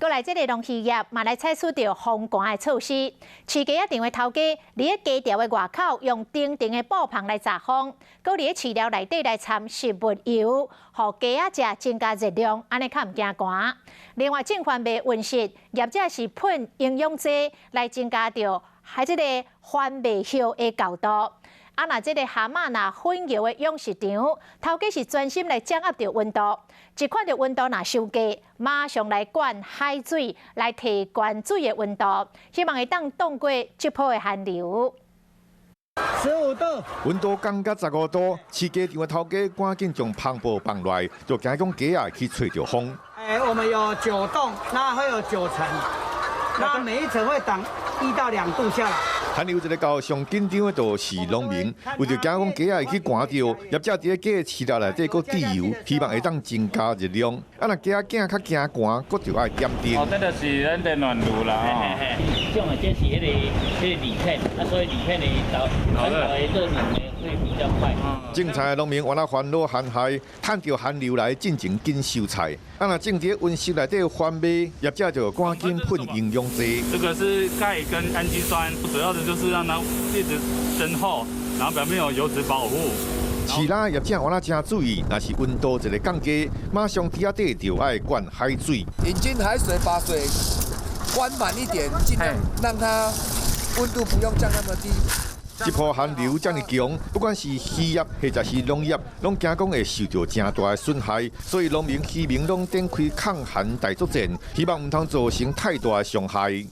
閣來這个農漁業嘛來採取著防寒的措施。飼雞仔場的頭家佇咧雞牢的外口用長長的布帆來閘風，閣佇咧飼料內底來摻食物油，予雞仔食增加熱量，按呢較毋驚寒。另外，種番麥溫室業者是噴營養劑來增加著喺這个番麥葉的厚度。啊，若這个蛤蟆若粉蟯的養殖場，頭家是專心來掌握著溫度，一看著溫度若傷低，馬上來灌海水來提懸水的溫度，希望會當擋過這波的寒流。 15度，溫度降到15度，飼雞場的頭家趕緊將帆布放落來，就驚講雞仔去吹著風。欸，我們有九棟，那會有九層，那每一層會擋1到2度下來。寒流一个到，上緊張的就是農民，為著驚講雞仔會去寒著，業者佇咧雞的飼料內底閣注油，希望會當增加熱量。啊，若雞仔驚較驚寒，閣就愛點燈。哦，這就是咱的暖爐啦，吼。用的這是彼个鋁片，啊，所以鋁片的導傳導的熱能呢會比較快。種菜的農民原來煩惱寒害，趁著寒流來進前緊收菜。啊，若種佇溫室內底番麥，業者就趕緊噴營養劑。這個是鈣跟氨基酸，主要的就是讓它葉子增厚，然後表面有油脂保護。飼蜊業者原來真注意，若是溫度一个降低，馬上池仔底就愛灌海水。引進海水，把水灌滿一點，盡量讓它溫度不用降那麼低。這波寒流遮爾強，不管是漁業或者是農業，攏驚講會受著誠大的損害，所以農民漁民攏展開抗寒大作戰，希望毋通造成太大的傷害。